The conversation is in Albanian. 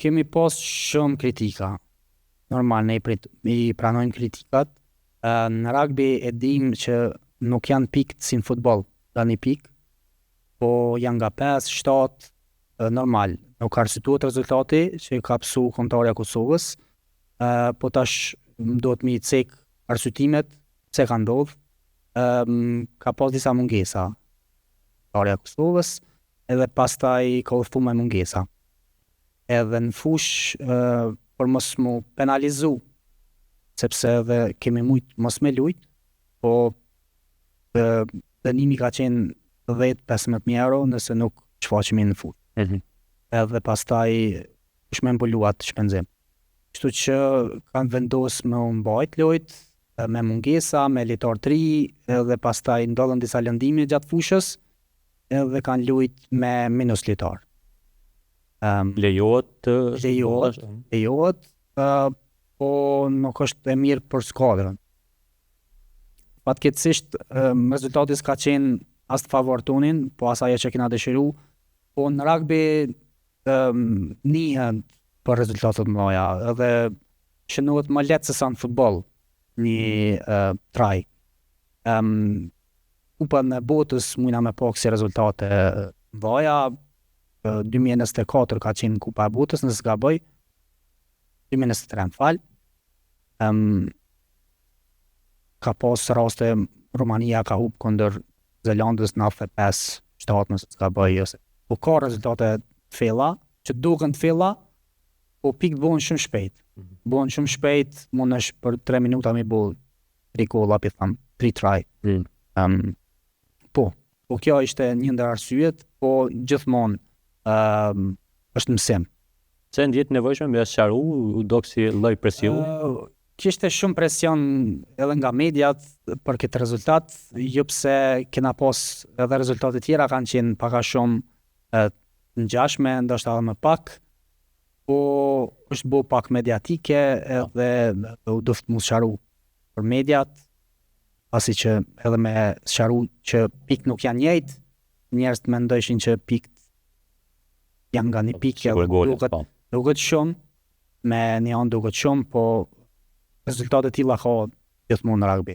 Kemi pas shumë kritika. Normal, ne i, prit, i pranojmë kritikat. Në rugby e dim që nuk janë pikë si në futboll, nga një pikë, po janë nga 5, 7, normal. Nuk arsyetohet rezultati që ka pësu kombëtarja e Kosovës, po tash më duhet mi cek arsyetimet pse ka ndodhë. Ka pas disa mungesa kombëtarja e Kosovës, edhe pastaj ka udhëtu me mungesa. Edhe në fush për mos mu penalizu, sepse edhe kemi mujt mos me lujt, po dënimi ka qenë 10-15 euro nëse nuk shfaqemi në fush. Edhe pastaj kush me mbulu atë shpenzim. Kështu që kanë vendos me u mbajt lojt, me mungesa, me lojtar të ri, edhe pastaj ndodhën disa lëndime gjatë fushës, edhe kanë lujt me minus lojtar. Lejohet të Lejohet, lejohet, po nuk është e mirë për skuadrën. Fatkeqësisht, rezultati s'ka qenë as të favor tonin, po as ajo që kena dëshiru, po në rugby njihen për rezultate të mëdha, edhe shënohet më lehtë se sa në futboll një try. Kupën e botës mujna me pa kësi rezultate mëdha, 2024 ka qenë Kupa e Botës, nëse s'gaboj, 2023 më fal. Ka pas raste Rumania ka hup kundër Zelandës 95, 7 nëse s'gaboj ose po ka rezultate të fella, që duken të fella, po pikë bëhen shumë shpejt. Bëhen shumë shpejt, mundesh për 3 minuta mi bo 3 gola, pi tham, 3 try. Po, po kjo ishte një ndër arsyet, po gjithmonë është mësim. Pse ndjet nevojshme me sqaru, u dok si lloj presioni? Kishte shumë presion edhe nga mediat për këtë rezultat, jo pse kena pas edhe rezultate tjera kanë qenë pak a shumë të ngjashme, ndoshta edhe më pak, po është bo pak mediatike edhe u dësht mu sqaru për mediat, pasi që edhe me sqaru që pikë nuk janë njëjtë, njerëzit mendojshin që pikët janë nga një pikë, Sigur edhe golet, duket, po. duket shumë, me një anë duket shumë, po rezultate tilla ka gjithmonë në rugby.